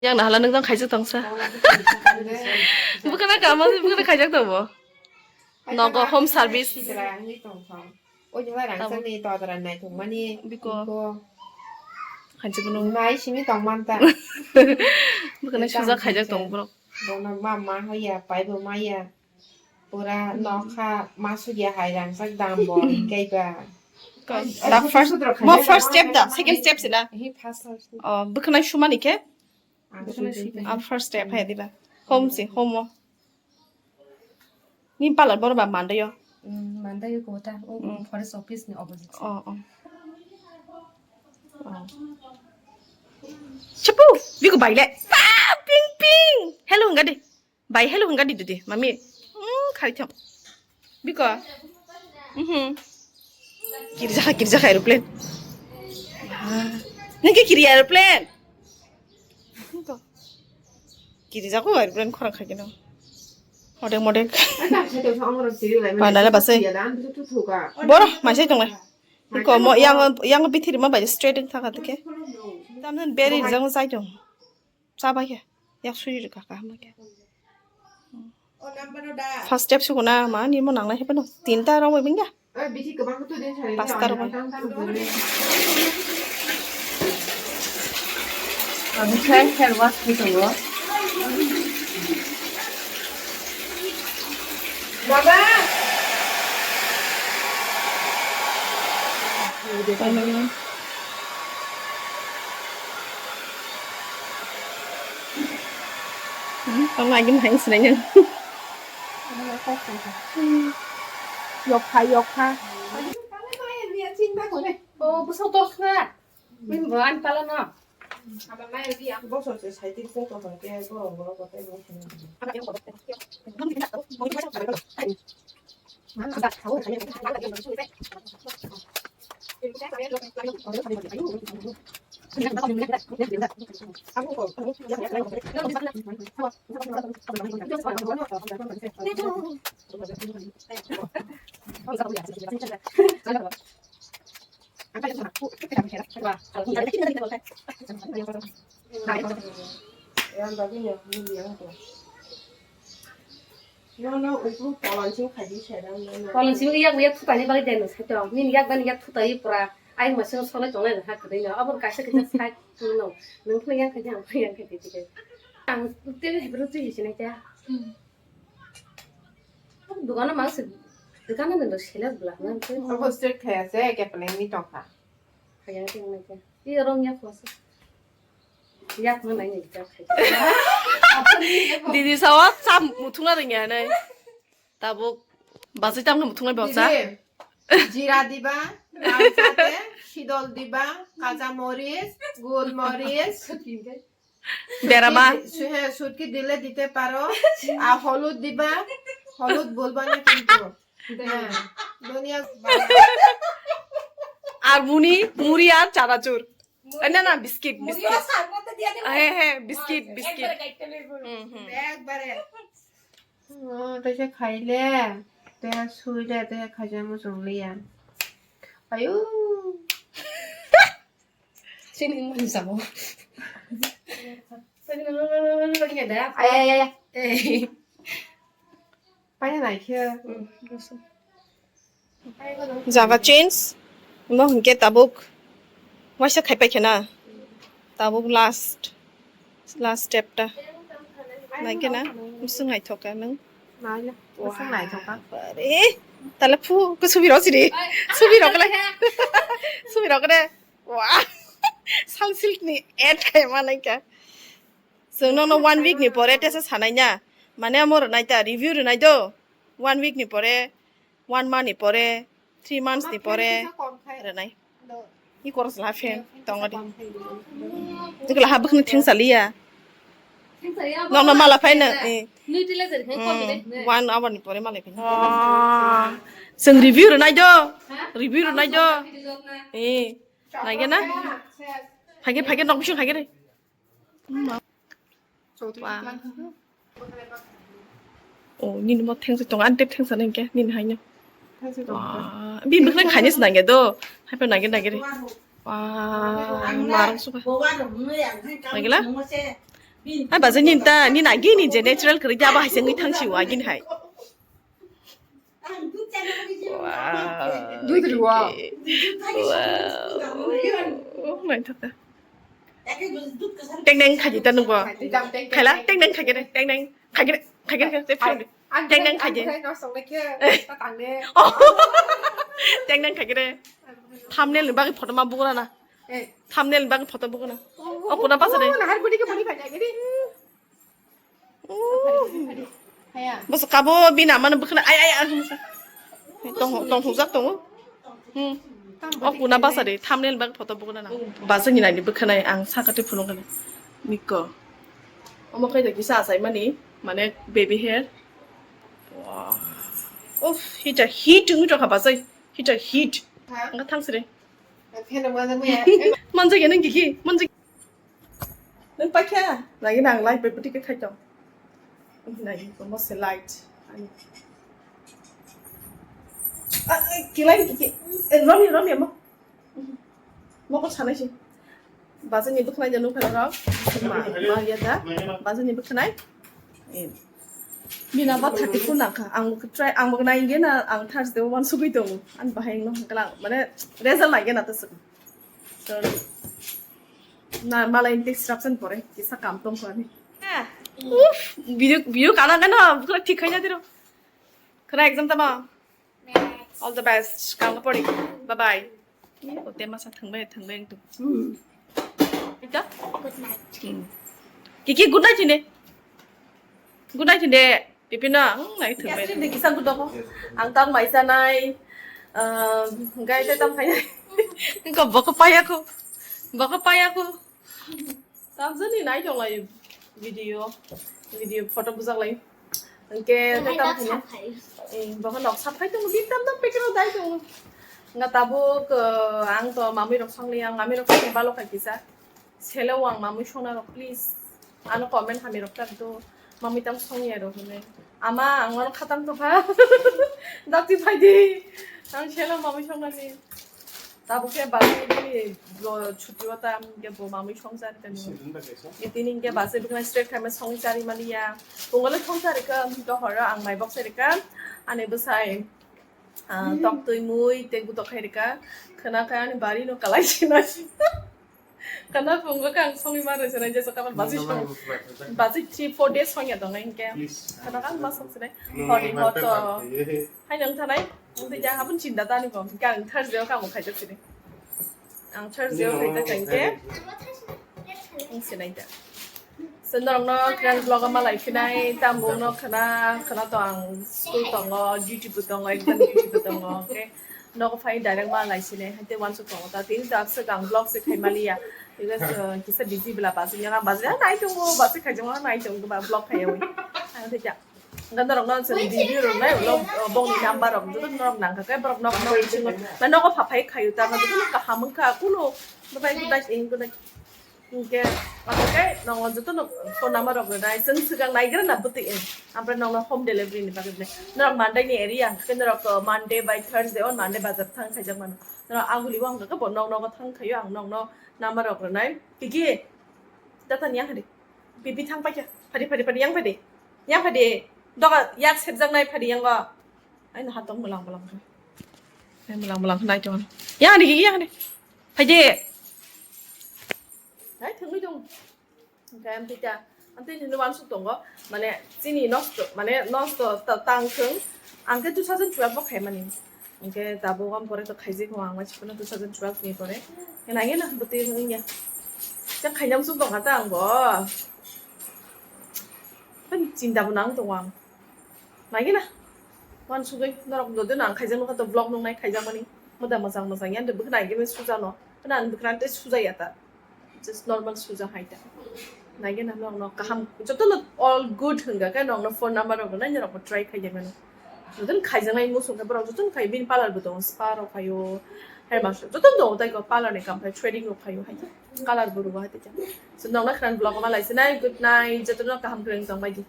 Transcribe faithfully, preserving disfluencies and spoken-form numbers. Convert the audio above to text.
Yang nahala nung jang khaijak tongsa. Bukana kama bukana khaijak tongbo. Nogo home service. Oi jala rang sani todra nai tongmani. Biko. Biko. Khaijak bono. Mai simi tongman ta. Bukana sujak khaijak tong bro. Bono mama hoya, pai bo maya. Pura nokha masuk ya hai rangchak dam bo hinkhe ba. Ko-, da first, mo first step da, second step sila. Hi first step. Oh, bwkhwnai sumani khe? Ang first step hai diba. Home si, home o. Ni parlor bor ba mandayo. Mm, mandayo kota, o forest office ni opposite. Oh, oh. Oh. Chapu, biko baile. Pa, ping, ping. Hello, ngadi. Bai hello hwnka di didi mami. Hmm, khari thang. Biko. Mhm. Kiri jakha, kiri jakha aeroplane. Nang ke kiri aeroplane. Biko. Kiri jakha aeroplane khorang khai keno. Modek modek. Pandala basai. Boro masai tonglai. Biko mo yang yang bithiri ma bai straight thaka tike. Tamnen beri jang sai tong. Chabai khe, yak suri rwkha kaham khe. First step sukuna ma ni mo nangnai hepeno. Tinta rok bai bingya. Pasta rok bai. Abisai hair wash ni tongo. Baba. Tong lagi main senengnya. Yokha, yokha. Oh, besok tos na. Min buan pala no. Yang bagwi no, nini yang to. No, no, uiku polon sing khaji sedam no, no. Polon sing yak yak thutani bagwi deno saito. Nini yak bani yak thutai pura. Ai masing solai tonglai ha kwdai no. Abor kaisa kaisa sai no. Nung phai yang khaji ang phai yang khaji tike. Ang tele hebro tui sinai ta. Dukano mang se, dukano nendo sele bla nang se. Abo straight khaya se, kepeleng ni tongkha. Khaya se nang se. Iya rong yak wasa. Yak nang nang yak khaya. Didi sawa sam muthungna rengya nai. Tabuk bazai tam muthungnai bawsa. Didi, jira diba, lal chate, sidol diba, kacha moris, gul moris. Berama. Su-, হ্যাঁ, শুটকি দিলে দিতে পারো। আর হলুদ দিবা, হলুদ বলবা না কিন্তু। হ্যাঁ, ধনিয়া। আর মুনি, মুড়ি আর চানাচুর। এই না, না, বিস্কিট, মুড়ি বিস্কিট। আর সার মধ্যে দিয়ে দিবা। হ্যাঁ, হ্যাঁ, বিস্কিট, বিস্কিট। একবারে গাইটটা লইব। হুম, হুম। একবারে। ও, তো সে খাইলে, তো সুইলে, তো খাইলে মুসুম লিয়া। আয়ু। Sini mani samo. Ay, ay, ay, ay. Eh. Paina naikhe. Jaga change. Imo hinkhe tabuk. Waisa khaipai khena. Tabuk last. Last step ta. Naikhe na. Musung naithok ka nung. Naila. Musung naithok ka. Wah, pare. Tala phu ko subi rok sini. Subi rok le. Subi rok le. Wah. Sunsilk ni ad khai ma nai ka. Chwng nokno one week ni pore tesa sanai na. Mane amo rwnai ta, review rwnai do. One week ni pore, one month ni pore, three months ni pore rwnai. Ni koros la phen tongo di. Jikla ha bwkhni thengsa liya. Nokno mala phaino, eh. Hmm, one hour ni pore mala phaino. Chwng review rwnai do. Review rwnai do. Eh. Naikhe na? Phaikhe, phaikhe, nok bising phaikhe re. Wah. Oh, nini mo thengsa tongo, ani tep thengsa nang khe, nini haino. Wah, bini bwkhwnai khainwi se nangya do. Haiphano nangya nangya re. Wah, marang suka. Nangya la? Ai baje nin ta, nin agi ni je natural kwrwi de abo hai se wngwi thang si o agi ni hai. Wow. Dud rw. Wow. Oh, naithok ta. Teng teng khaji ta nungbo. Khaila, teng teng khaji re, teng teng. Khaji re, khaji re, khaji re. Teng teng khaji. Oh. Teng teng khaji re. Thumbnail ni bagwi photo ma bugura na. Thumbnail ni bagwi photo buguna. Oh, kuna basa de. Basa kabo bina mana bukna. Ai, ai, ai. Tong, tong hujak tongo. Hmm. Oh, kuna basa de. Thumbnail ni bagwi photo buguna na. Basa ni nani bukna ang sakate phulung kana. Niko. Omo khai da kisa asai mani. Mane baby hair. Wow. Uff, hita hit wngwi tongkha basa. Hita hit. Nga thang sire. Manjak ya nang kiki, manjak. Nang paikha, lagi nang light bai putih ke khaito. Nang ko mo se light. Ani. Ah, kilai kiki. Eh, Romi, Romi mo. Mo ko sanai si. Bazani bwkhnai da nukha norok. Ma, ma ya da. Bazani bwkhnai. Eh. Bina ba thirty-four nangkha. Ang try, ang bwkhnai nge na, ang Thursday o uansugwi tongo. Ang bahai no hwnkhe lang, mane result nai gena ta swk. So, na malai disruption pore, kisa kam tong kho ani. Eh. Uff, video, video kana kana, bwkha thik khaina diro. Khana exam tama. All the best. Kang pori. Bye bye. Hotel masa thangbai thangbai ang tu. Ita? Good night. Kiki good night inde. Good night inde. Pipi na, hmm, nai thangbai. Yes, inde kisa good doko. Ang tang mai sanai. Um, gai te tam khai. Ko boko paya ko. Boko paya ko. Tamjani nai tonglai video, video photo bujak lai. Hwnkhe tei tamo hino. Eh, boho nok saphai tongo, bini tamno packet o dai tongo. Nga tabuk, eh, ang to mamui rok songli, ang mamui rok songni balo khai kisa. Sele o ang mamui songna rok, please. Ano comment hamya rok ta do. Mamui tam songya rok hwnwi. Ama ang mano khatang tongkha. Dakti phaidi. Ang sele o mamui songnani. Tabuk khe bazai bini bo chuti o ta, hwnkhe bo mamui songsa rikha ni. Tini hwnkhe bazai bini straight khaima songwi chari mani ya. Pungole songsa rikha, dohoro ang mai boksa rikha. Ani bwsai, ah, tok twi mui tei gutok khai rikha. Khwna khai ani bari no kalai sinai. Khwna phungo khe ang songwi ma rwse nai jesa kabar bazai song. Bazai three four days songya tongnai hwnkhe. Khwna khe ang ma songse nai. Hori hoto. Hai nang thanai. Ang tei jang abun chinta tani bo. Hwnkhe ang Thursday o kamo khaijak sini. Ang Thursday o khaijak hwnkhe. Ang sinai da. So norokno kran vlog o malai phinai, tambung no khwna, khwna to ang school tongo, duty bo tongo, exam duty bo tongo, okay? Nogo phai direct malai sini, haite uansuk tongo ta, tini ta swk ang vlog se khai maliya, because, uh, kisa busy bela basi yang basi nai tongo, basi khai jong nai tongo ba vlog khai yawi. Ang tei ja. Hwnkhe norokno chwng review rwnai ulo, bongni number rok joto norok nangkha khe borok nok nok bisingo, na nogo phaphai khayu ta joto kaham wngkha kunu, bwtai bwtai ing bwtai. Hwnkhe, abo khe nongo jotono phone number rok rwnai, chwng swkang naigra na bwtwi, eh, amprai nokno home delivery ni bagwi rwnai. Norok Monday ni area, hwnkhe norok, uh, Monday bai Thursday o Monday bazar thang khaijak mano. Norok aguli o hwnkha khe bo nok nogo thang khaio, ang nokno number rok rwnai. Kiki, data ni yakhadi. Pipi thang paikha. Phadi, phadi, phadi, yang phadi. Yang phadi. Doga yak sepjaknai phadi yango. Ai, no hatong mulang mulang khe. Ai, mulang mulang khe nai tong. Yang ni, yang ni. Phaidi. Nai thangwi tong. Hwnkhe amtwi ta, amtwi nini uansuk tongo. Mane, chini nosto, mane, nosto ta-, tang thung. Ang khe two thousand twelve o khaimani. Hwnkhe tabuk am pore to khaijak kho ang, machikno two thousand twelve ni pore. Nai na, bwtwi wngya. Khe khainam suk tongkha ta ang bo. Ani chinta bo nang tongo ang. Naigina. Uansugwi norok joto no ang khaijak nukha to vlog nungnai khaijakmani. Moda mwchang mwchang ya, bwkha naigini sujano. Khna ang bwkha tei sujaya ta. Just normal suja hai ta. Naigina norok no kaham, joto no all good hwnga khe norok no phone number rok rwnai norok bo try khaijak mano. Joto no khaijaknai muchung khe borok joto no khai bini parlour bo tongo, spa rok khaio. Hair master joto no tongo tai ko parlour ni kam khai threading rok khaio hai ta. Color bo rwo hai ta. So norok no khna vlog ma lai sinai, good night, joto no kaham kwrwng tong bai di.